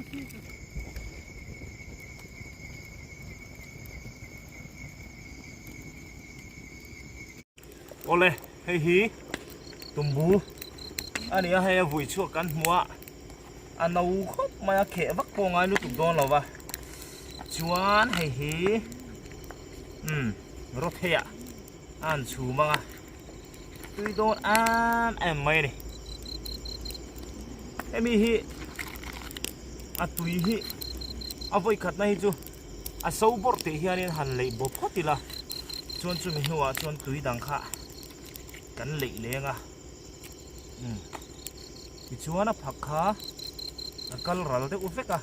Awle hei hi tumbu a ni a hei a vui chhuak kan hmu a a no khawp mai a kheh vak pawh ngai lutuk dawn lo va chuan hei hi umm rawthei ah a han chhum ang a tui dawn em em mai a ni hemi hi a tui hi a vawi khatna hi chu a so bawrh tih hianin han leih bawp phawt ila chuan chumi hnuah chuan tui dang kha kan leih leng a umm tichuan a phak kha a kal ral deuh vek a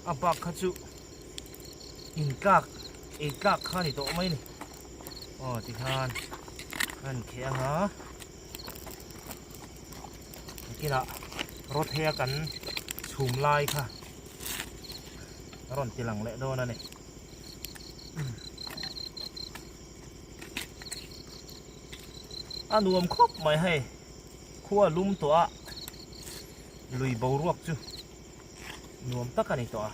a bak kha chu intlak ei tlak kha a ni tawh mai a ni aw tikhan a han kheh ang a nakinah rawtheia kan chhum lai kha a rawn ti lang leh dawn a ni. A nuam khawp mai hei khua lum tawh a lui boruak chu nuam tak a ni tawh a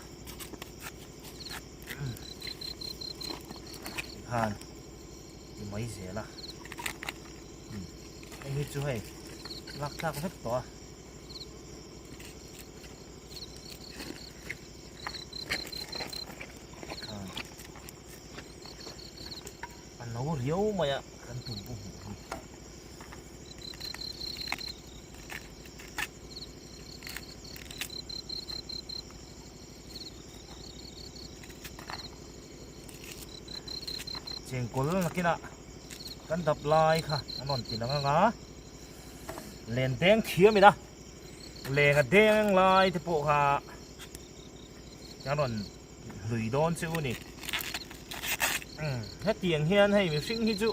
tikhan ti mai zel a hei hi chu hei lak tlak vek tawh a. A no riau mai a kan tum pawh hmuh hi. Chengkawl nakinah kan dap lai kha an rawn ti lang ang a len deng thiam ila leng a deng lai te pawh kha kan rawn hlui dawn chu a ni hetiang hian hei mihring hi chu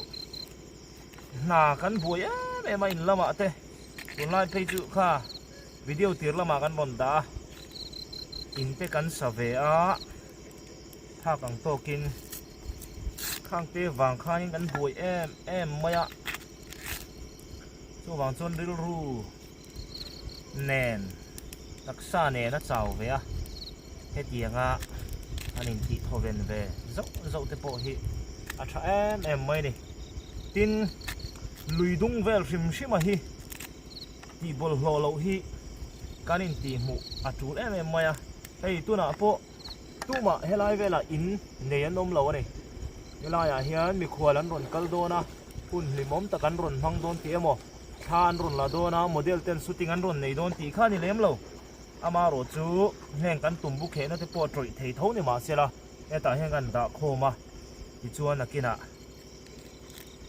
hna kan buai em em a in lamah te tunlai phei chu kha video tir lamah kan rawn dah a in te kan sa ve a phak ang tawkin khang te vang khanin kan buai em em mai a chuvang chuan rilru nen taksa nen a chau ve a hetianga an intih thawven ve zauh zauh te pawh hi a tha em em mai a ni tin lui dung vel hrim hrim a hi tih bawlhhlawh loh hi kan intih hmuh a tul em em mai a hei tunah pawh tumah helai velah in nei an awm lo a ni helaiah hian mikhual an rawn kal dawn a hun hlimawm tak an rawn hmang dawn tih emaw thla an rawn la dawn a model ten shooting an rawn nei dawn tih kha a ni lem lo amaherawh chu heng kan tum bu khehna te pawh a tawih thei tho ni mahsela hetah hian kan dah khawm a tichuan nakinah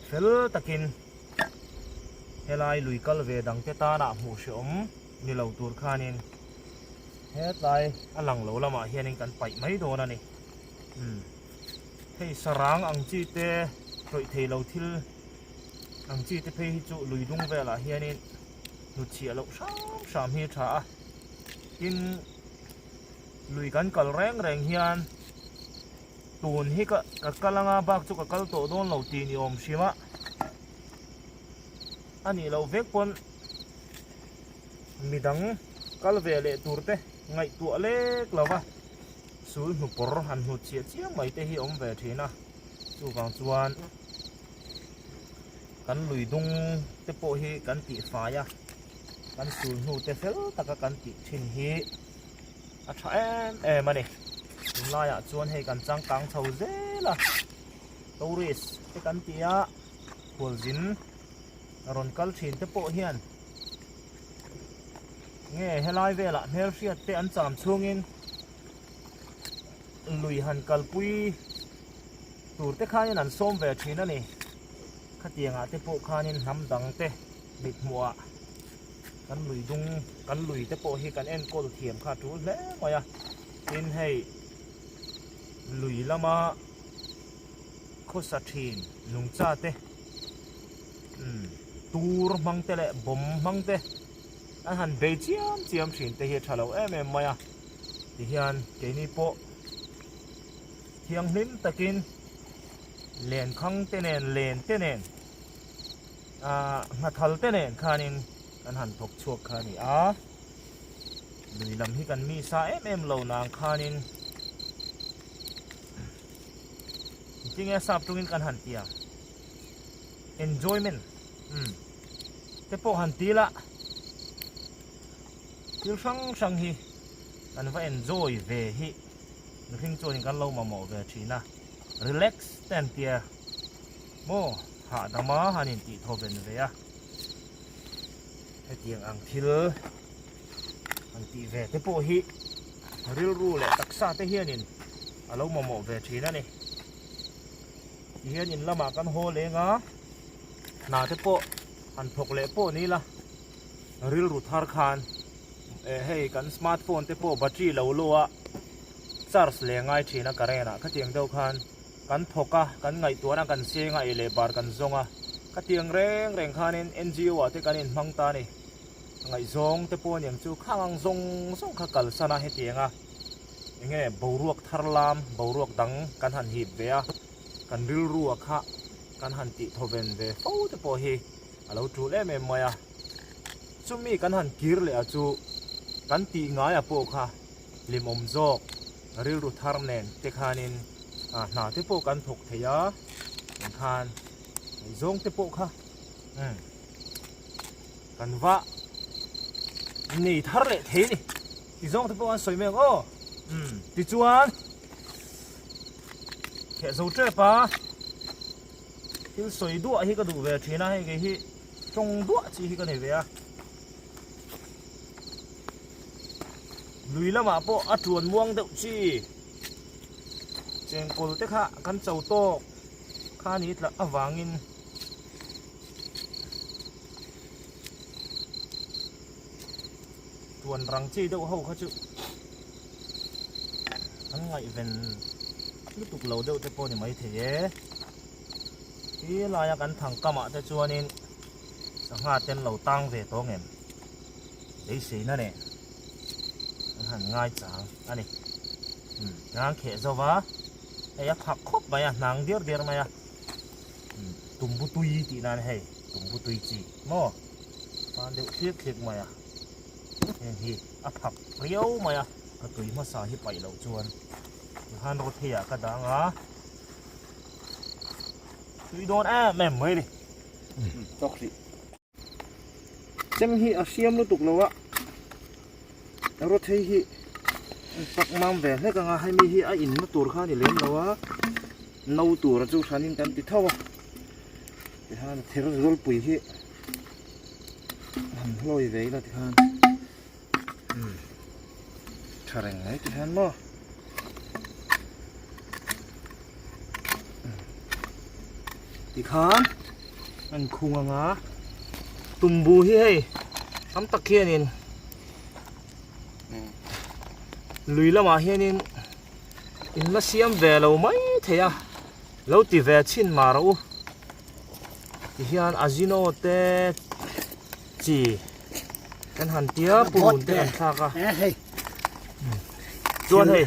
fel takin helai lui kal ve dang te tanah hmuh hrehawm ni lo tur khanin hetlai a lang lo lamah hianin kan paih mai dawn a ni umm hei sarang ang chi te tawih thei lo thil ang chi te phei hi chu lui dung velah hianin hnutchhiah loh hram hram hi a tha a tin lui kan kal reng reng hian tun hi ka ka kal anga bak chu ka kal tawh dawn lo tih ni awm hrim a a nih loh vek pawn midang kal ve leh tur te ngaihtuah lek lo va sul hnupawr han hnut chiah chiang mai te hi a awm ve thin a chuvang chuan kan lui dung te pawh hi kan tih fai a kan sul hnu te fel taka kan tih thin hi a tha em em a ni tunlaiah chuan hei kan changkang chho zel a tourist te kan ti a khualzin rawn kal thin te pawh hian nge helai velah hmelhriat te an cham chhungin lui han kalpui tur te khanin an sawm ve thin a ni khatiangah te pawh khanin hnam dang te mithmuhah kan lui dung kan lui te pawh hi kan enkawl thiam kha a tul hle mai a tin hei lui lama khawsa thin nungcha te umm tur hmang te leh bawm hmang te an han bei chiam chiam thin te hi a tha lo em em mai a tihian keini pawh thianghlim takin lenkhang te nen len te nen ahh nghathal te nen khanin kan han thawk chhuak kha a ni a. Lui lam hi kan mi sa em em lo nang khanin tinge sap tungin kan han ti ang enjoyment umm te pawh han ti la thil hrang hrang hi kan va enjoy ve hi mihring chuanin kan lo mamawh ve thin a relax te an tia maw hahdama han intih thawven ve a hetiang ang thil han tih ve te pawh hi rilru leh taksa te hianin a lo mamawh ve thin a ni. Tihian in lamah kan haw leng a, hna te pawh han thawk leh pawh ni ila rilru thar khan eh hei kan smartphone te pawh battery lo lo a charge leh ngai thin a current ah khatiang deuh khan kan thawk a kan ngaihtuahna kan seng a ei leh bar kan zawng a khatiang reng reng khanin N_G_O ah te kan inhmang ta a ni ngaihzawng te pawh aniang chu khang ang zawng zawng kha kalsan a hetiang a. Enge boruak thar lam, boruak dang kan han hip ve a, kan rilrua kha kan han tih thawven ve fo te pawh hi a lo tul em em mai a. Chumi kan han kir leh a chu kan tih ngaia pawh kha hlimawm zawk, rilru thar nen te khanin hna te pawh kan thawk thei a, engkhan ngaihzawng te pawh kha umm. Kan va nei thar leh thei a ni. Ti zawng te pawh an sawi mek aw. Umm tichuan kheh zo tep a thil sawi duah hi ka duh ve thin a hei kei hi tawng duah chi hi ka nei ve a. Lui lamah pawh a tuan muang deuh chi chengkawl te kha kan cho tawk kha ni tlah avangin. Tuan rang chi deuh ho kha chu an ngaihven lutuk lo deuh te pawh ni mai thei e. Ti laia kan thang kamah te chuanin sangha ten lo tang ve tawh ngem beiseina nen an han ngai chang a ni. Umm hnang kheh zo va hei a phak khawp mai a hnang diar diar mai a. Tumbu tui tih nan hei tumbu tui chi maw pan deuh thliak thliak mai a heng hi a phak riau mai a ka tui hmasa hi paih loh chuan tikhan rawt hei ah ka dang a tui dawn em em mai ni tawk hrih. Chem hi a hriam lutuk lo a rawt hei hi an pak mam ve hlek ang a hemi hi a inna tur kha a ni lem lo a no tura chu hranin kan ti tho a tikhan thir zawlpui hi han hlawi ve ila tikhan umm tha reng mai tikhan maw. Tikhan an khung anga tumbu hi hei tam tak hianin lui lamah hianin in la siam ve lo mai thei a lo ti ve chhin mah rawh u tihian azino te chi kan han tia purun te kan thlak a chuan hei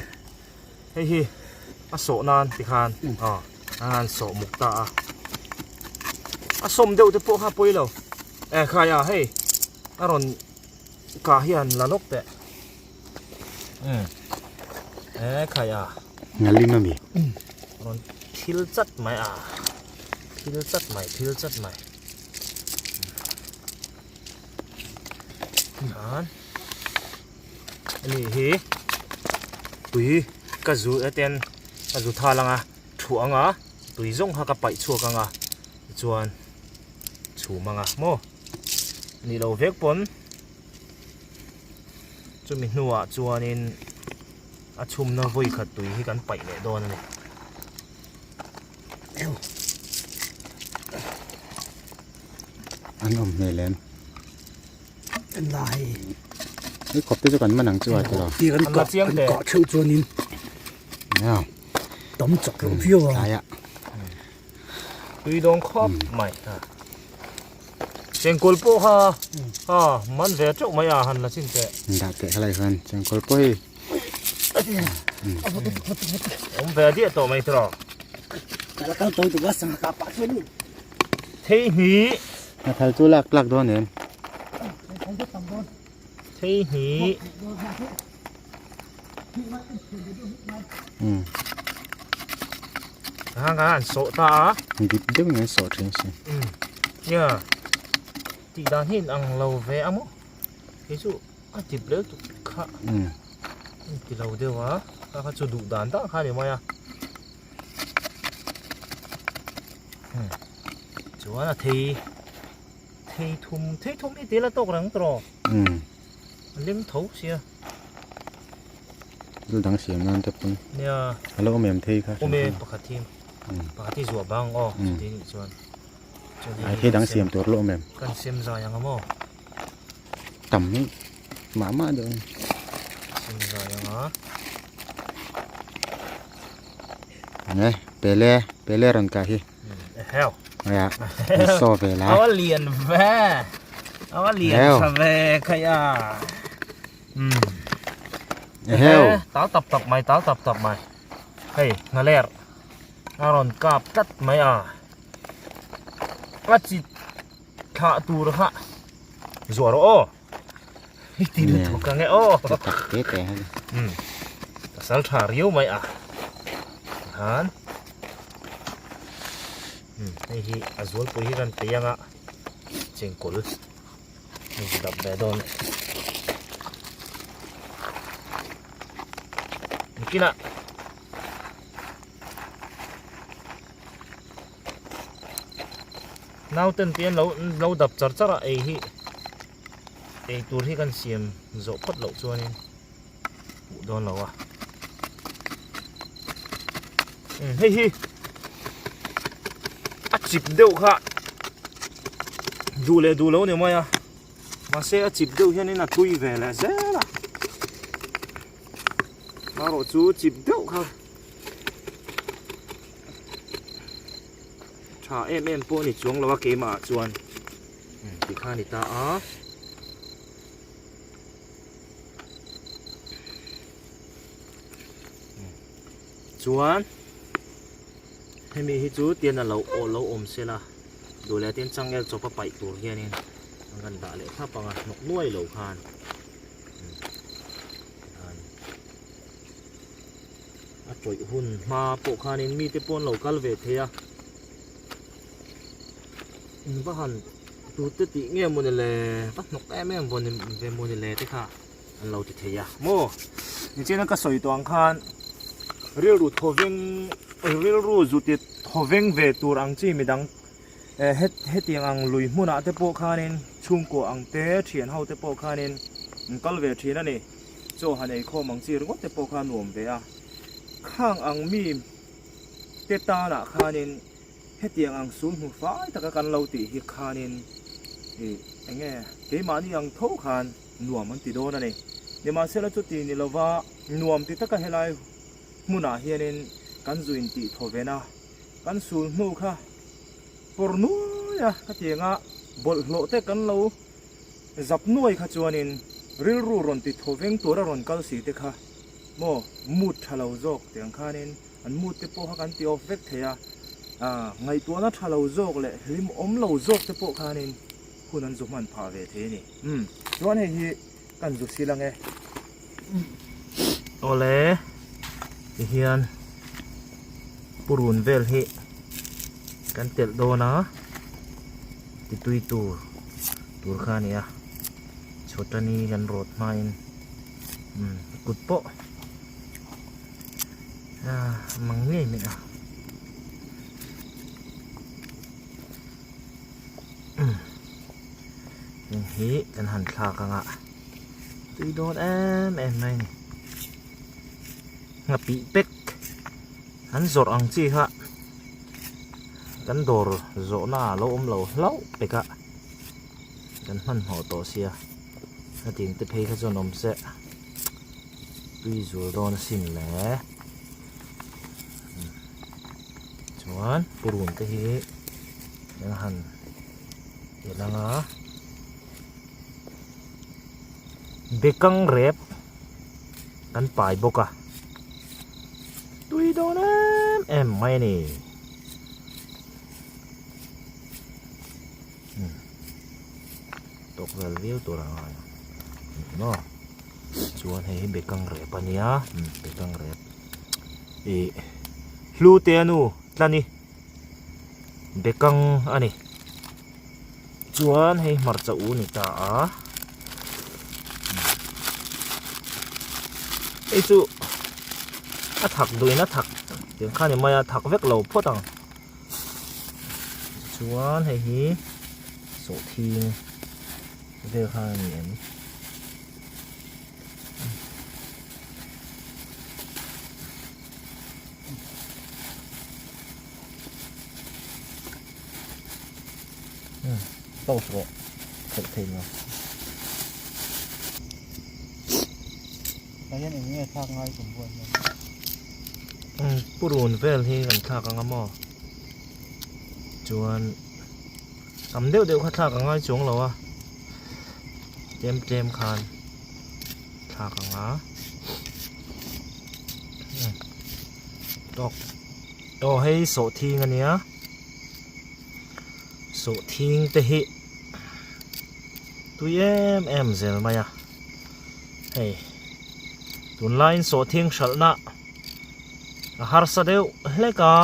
Hei hi a sawh nan tikhan aw a han sawh muk ta a, a sawm deuh te pawh kha pawi lo e khai a hei a rawn kah hian la lawk teh umm e khai a Ngalim a mi rawn thil chat mai a thil chat mai thil chat mai khan. Ani hi tui ka zu eten ka zu thal anga thuah anga tui zawng kha ka paih chhuak anga tichuan chhum anga maw ni lo vek pawn chumi hnuah chuanin a chhumna vawi khat tui hi kan paih leh dawn a ni. An awm hmel em? En la hei. Hei khawp te chu kan man ang chu a tilo. Ti kan kah kan kah theuh chuanin tam chak loh viau a. Tlaiah. Tui dawn khawp mai. Chengkawl pawh kha ha man ve teuh mai a han la chin teh. Dah teh khalai khan chengkawl pawh hi. Awm ve diah tawh mai tiraw. Thei hnih. Hnathal chu lak tlak dawn em? Thei hnih. Um. Hang kha an sawh ta a. Dip deuh in an sawh thin si. Um. Nia. Tih dan hi in ang lo ve a maw. Kei chu a dip leh lutuk kha. Um. Ti lo deuh a. Kha kha chu duh dan tak kha a ni mai a. Um. Chuan a thei thei thum thei thum hi tel a tawk reng tawh. Um. A lem tho sia. Thil dang siam nan te pawn. Nia. A lo awm em thei kha. Awm e pakhat hi. Pakhat hi zuah bang aw chuti nih chuan. Ai thei dang siam tur lo awm em. Kan sem zai ang a maw. Tam hi mah mah deuh a ni. Sem zai ang a. Nge pele pele rawn kah hi. Heo. Aya, so ve la. Awa lian ve. Awa lian tha ve khai a. Um. Heo. Tal tap tap mai, tal tap tap mai. Hei, ngaler. A rawn kap tlat mai a. A chi thlah tur kha. Zuah rawh aw. Hei ti lutuk ang e aw. Tak te te. Um. Pasal tha riau mai a. Han. Um, hei hi a zualpui hi kan peih anga chengkawl hei hi dap ve dawn. Nikinah Nauten te an lo lo dap char char a ei hi ei tur hi kan siam zawh phawt loh chuanin hmuh dawn lo a um hei hi a chip deuh kha duh leh duh lo ni mai a mahse a chip deuh hianin a tui ve leh zel a marawh chu chip deuh kha. Tha em em pawh a ni chuang lo a keimah ah chuan ti kha a ni ta a. Chuan hemi hi chu tian a lo aw lo awm se la duh leh tin changel chawp a paih tur hianin an rawn dah leh thlap ang a hnawk nuai lo khan. A tawih hun hma pawh khanin mite pawh an lo kal ve thei a, in va han tute tih nge mawni le va hnawk em em vaw ve mawni le te kha an lo ti thei a maw. Nichina ka sawi tawh ang khan rilru thawveng rilru zuti thawveng ve tur ang chi midang eh hetiang ang lui hmunah te pawh khanin chhungkaw ang te thian ho te pawh khanin an kal ve thin a ni. Chaw han ei khawm ang chi ringawt te pawh kha nuam ve a, khang ang mi te tanah khanin hetiang ang sul hmu fai taka kan lo tih hi khanin ih eng nge keimahni ang tho khan nuam an ti dawn a ni. Nimahsela chuti ni lova nuam ti taka helai hmunah hianin kan zu intih thaw ven a, kan sul hnu kha pawr nuai a hetianga bawlhhlawh te kan lo Zap nuai kha chuanin rilru rawn ti thaw veng tura rawn kal si te kha maw mood tha lo zawk tih ang khanin an mood te pawh kha kan ti off vek thei a, ah ngaihtuahna tha lo zawk leh hlim awm lo zawk te pawh khanin hun an zu hman phah ve thei a ni. Umm chuan hei hi kan zu sil ang e. Awle tihian purun vel hi kan telh dawn a titui tur tur kha a ni a chhawtani kan rawt hmain umm kut pawh ah mang ngei mai a umm heng hi kan han thlak ang a. Tui dawn em em mai a ni. Nghapih pek an zawrh ang chi kha kan dawr zawhna ah lo awm lo hlauh pek a kan hmanhmawh tawh sia hetiang te phei kha chuan awm se tui zul dawn asin le chuan purun te hi eng han ti lang a. Bekang rep kan pai bawk a, tui dawn em em mai a ni. Tawk vel viau tur a ngai a. Maw chuan hei hi bekang rep a nia bekang rep ih hlu te a nu tlani bekang a ni chuan hei hmarcha u ni ta a hei chu a thak duhin a thak tiang khan i mai a thak vek lo phawt ang chuan hei hi sawhthing. Vel kha a ni em? Pause rawh khelh thei lo. Tah hian eng nge thlak ngai tum buai hian? Purun vel hi kan thlak ang a maw? Chuan. Tam deuh deuh kha thlak a ngai chuang lo a, tlem tlem khan thlak ang a, tawk aw hei sawhthing a nia, sawhthing te hi tui em em zel mai a, hei tunlaiin sawhthing hralhna a harsa deuh hlek a.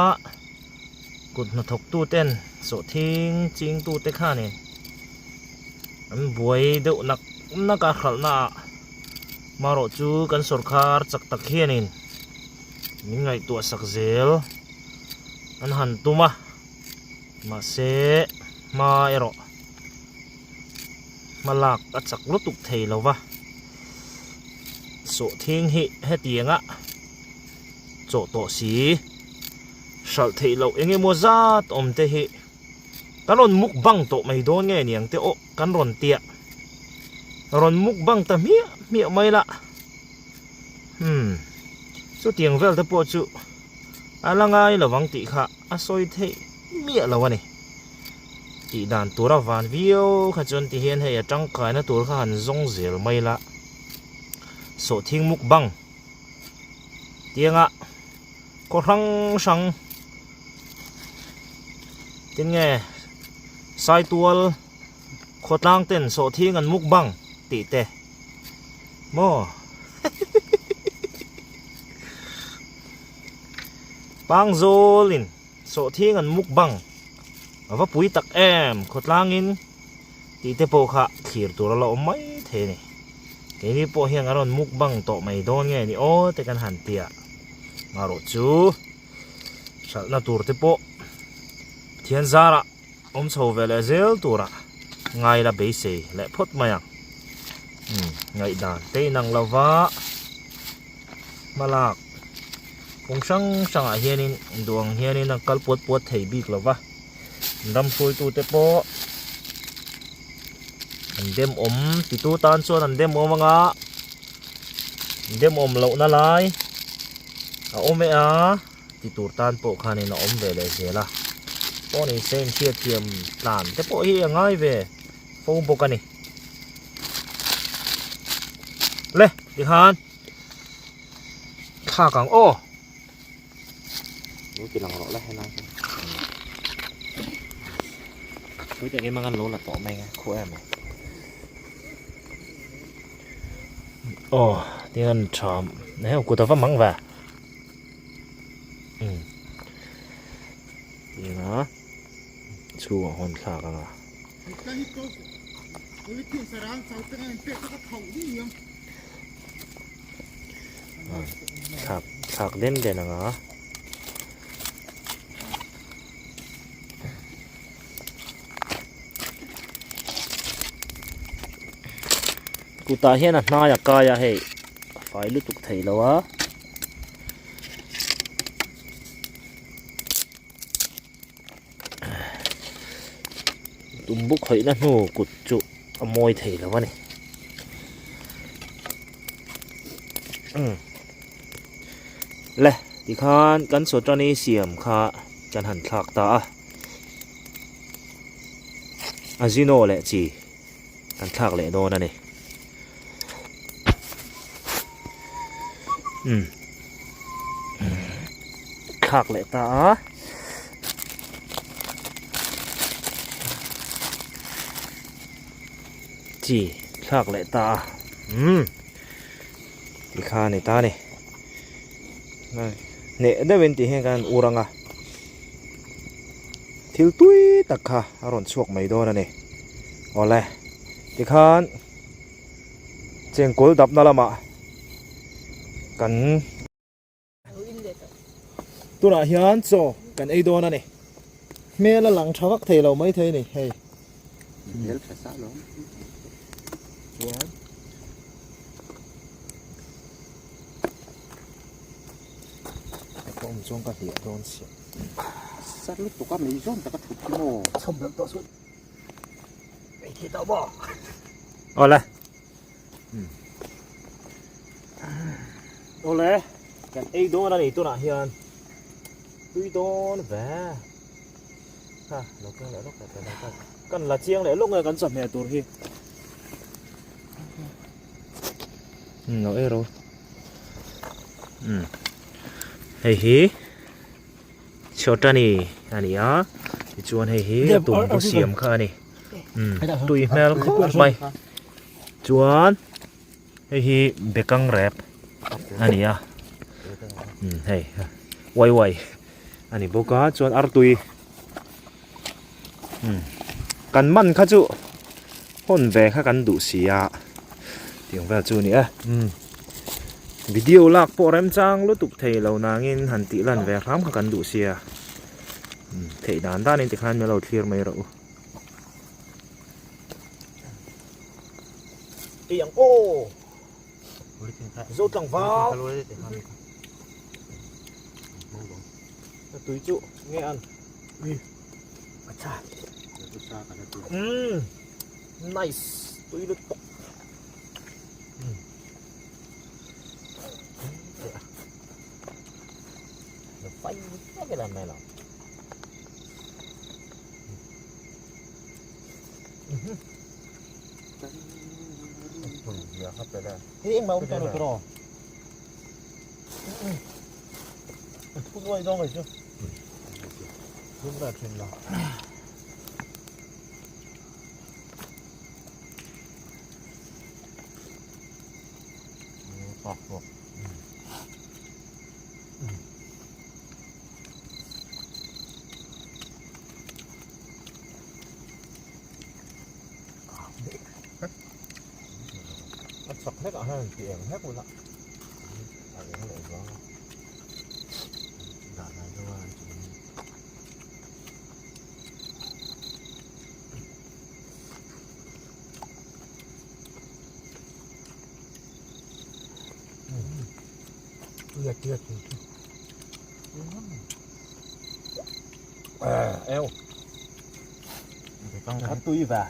Kut hnathawktuten sawhthing chingtute khanin an buai deuh nak nak a hralhnaah marawh chu kan sawrkar chak tak hianin min ngaihtuah sak zel an han tum a, mahse hma erawh hma lak a chak lutuk thei lo va, sawhthing hi hetianga chawh tawh si. Hralh theih loh eng emaw zat awm te hi kan rawn mukbang tawh mai dawn nge niang te aw kan rawn tia rawn mukbang ta hmiah hmiah mai la hmm chutiang vel te pawh chu a la ngai lo ang tih kha a sawi theih miah lo a ni tih dan tura van viau kha chuan ti hian hei a tangkaina tur kha han zawng zel mai la sawhthing mukbang tianga khaw hrang hrang tin nge saitual khawtlang ten sawhthing an mukbang tih te maw pangzawl in sawhthing an mukbang a va pui tak em khawtlang in tih te pawh kha thlir tur a la awm mai thei a ni. Keini pawh hian kan rawn mukbang tawh mai dawn nge ni aw te kan han ti a, marawh chu hralhna tur te pawh Pathian zarah awm chho ve leh zel turah ngai la beisei leh phawt mai ang. Umm ngaihdan te inang lova hmalak kawng hrang hrangah hianin duh ang hianin a kal puat puat thei bik lova. Ram hruaitute pawh an dem awm titu tan chuan an dem awm anga dem awm lohna lai a awm e a ti tur tan pawh khanin a awm ve leh zel a pawh ni se inhriatthiam tlan te pawh hi a ngai ve fo bawk a ni le tikhan thlak ang aw. Lo ti lang rawh la helai hi. Pui tak em ang lo la tawh mai a khu em. Oh, ting an tham. Nei kut ava mang va. Um. Tinga chu a hon thlak anga. Thlak thlak den den ang a. Kutah hian a hnai a kai a hei a fai lutuk thei lo a. Tumbu khawihna hnu kut chu a mawi thei lo a ni. Umm le tikhan kan sawtani siam kha kan han thlak ta a Azino leh chi kan thlak leh dawn a ni. Umm thlak leh ta a. Chi thlak leh ta a. Umm tikha a ni ta a ni hneh deuhin tih hian kan han ur ang a thil tui tak kha a rawn chhuak mai dawn a ni awle tikhan chengkawl dapna lamah kan. Tunah hian chaw kan ei dawn a ni. Hmel a lang tha vak thei lo mai thei a ni hei. Hmel tha sa lo. Chuan ka awm chuan ka hliah dawn chiah. Sar lutuk a mei zawn tak a thut hi maw. Chhawm belh tawh suh. Ei thei tawh maw. Awle. Awle kan ei dawn a ni tunah hian tui dawn ve ha lo keng leh lawk leh lawk kan la chiang leh lawk nge kan chawhmeh tur hi lo ei ro hei hi chawtani a ni a tichuan hei hi tumbu siam kha a ni tui hmel khawp mai. Chuan hei hi bekang rep a ni a hei uai uai a ni bawk a chuan artui kan man kha chu hawn ve kha kan duh si a tiang vel chu a ni e video lak pawh remchang lutuk thei lo nangin han tih lan ve hram kha kan duh sia theih dan danin tikhan min lo thlir mai rawh u. Ei ang aw Zo tlangval tui chu nge an nice tui lutuk Hei engmah awm tawh lo tawh rawh. A chak hlek ah hian ti eng hlek ula a eng leh zual a dah lai deuh a an ti Tui a tui a tui chu. Eo. A tui ve.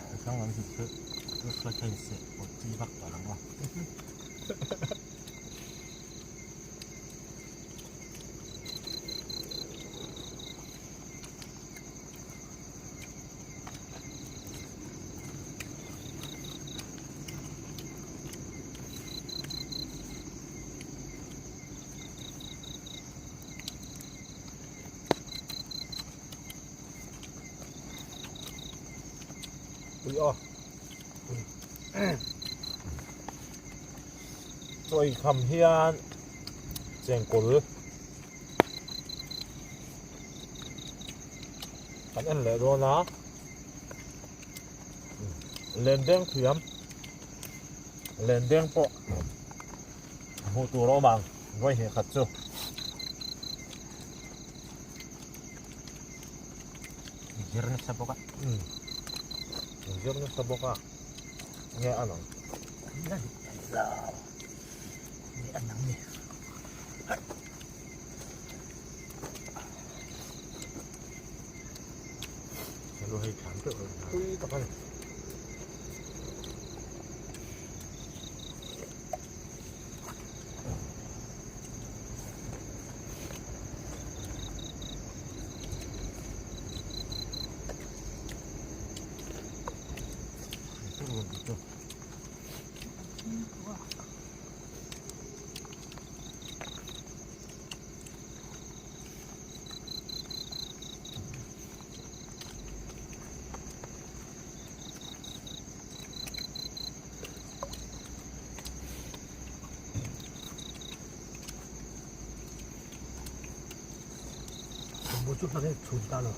Ui aw. Chawi kham hian chengkawl kan en leh dawn a. Lendeng thiam lendeng pawh hmuh tur a awm ang vawi hnih khat chu. Zir nasa bawk a. Umm zir nasa bawk a nge a lang. Nge a lang ni. Tui tak a ni. Mu chu hlang hi chhun ta lo.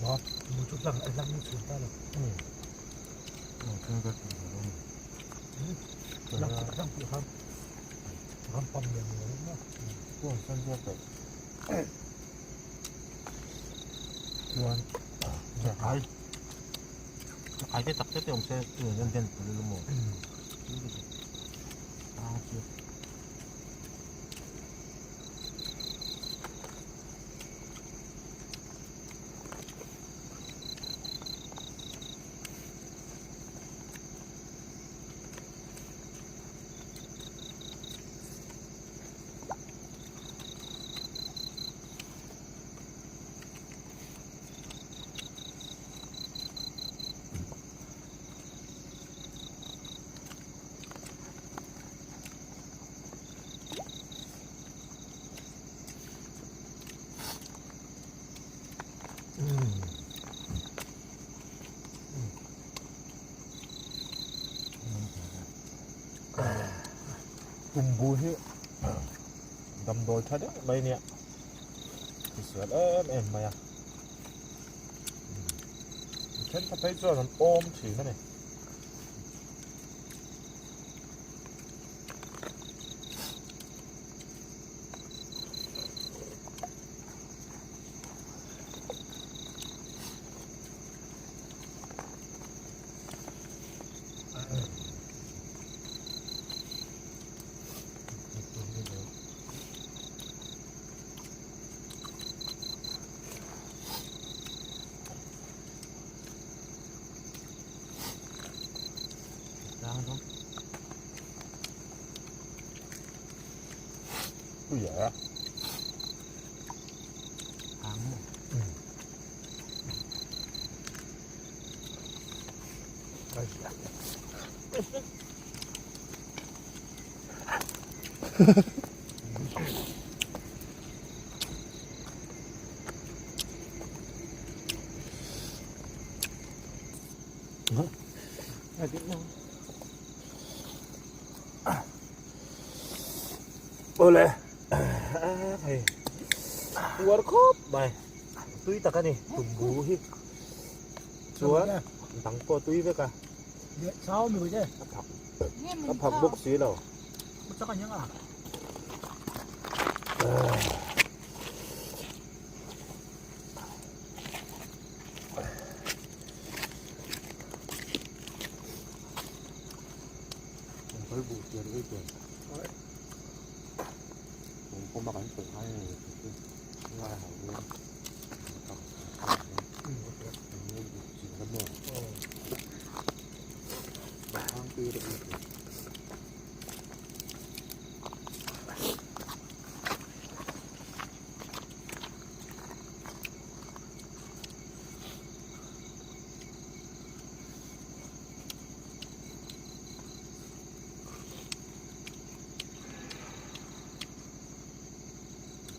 Maw? Mu chu hlang a hlang hi chhun ta lo. Hlang hlang tih khan ram pam lian ni lo maw? Chuan chakai chakai te tak te te awm se tui an den pul ilo maw? Tang chu. Tumbu hi damdawi tha deuh mai nia hrisel em em mai a thenkhat phei chuan an awm thin a ni. Awle hei uar khawp mai tui tak a ni tumbu hi chuan dang pawh tui vek a a phak bawk si lo.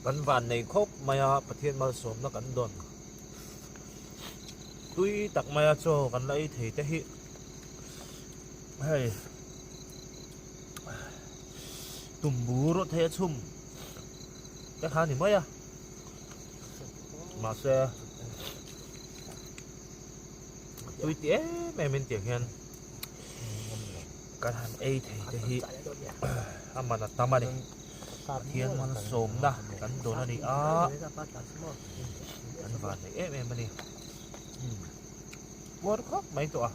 Kan van nei khawp mai a Pathian malsawmna kan dawn tui tak mai a chaw kan la ei thei te hi hei tumbu rawh thei a chhum te kha a ni mai a mahse tui ti em em in tiang hian kan han ei thei te hi a man a tam a ni Pathian malsawmna kan dawn a ni a kan van nei em em a ni puar khawp mai tawh a.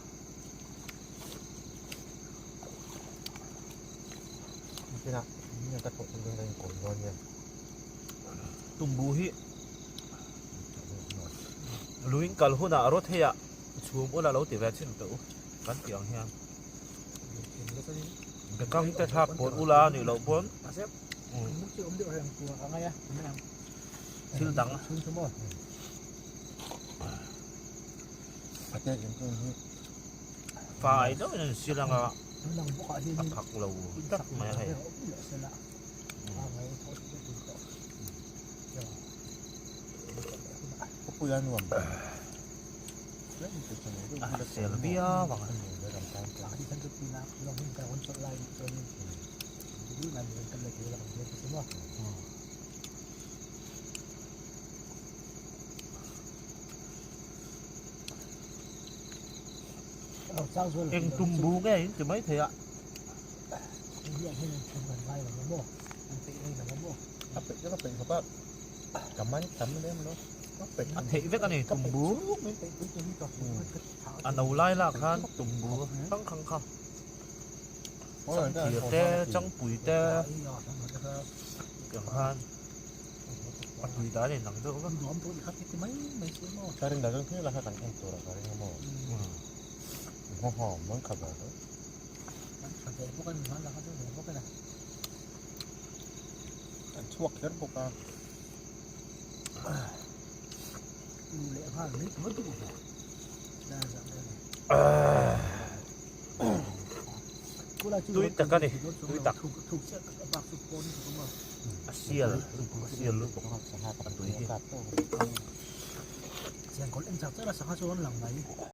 Tumbu hi luin kal hunah rawt hei ah chhum ula lo ti ve chin tawh u kan tih ang hian bekang te thlak pawn ula a nih loh pawn thil dang fai deuhin an sil anga a phak lo tak mai a hei. A sel viau ang a. Eng tumbu nge in ti mai thei a. A theih vek a ni tumbu. A no lai lak khan tumbu hrang hrang kha. Changthir te, changpui te tiang khan a tui dan in ang deuh vek. Tui tak a ni, tui tak. A sial, a sial lutuk a tui hi.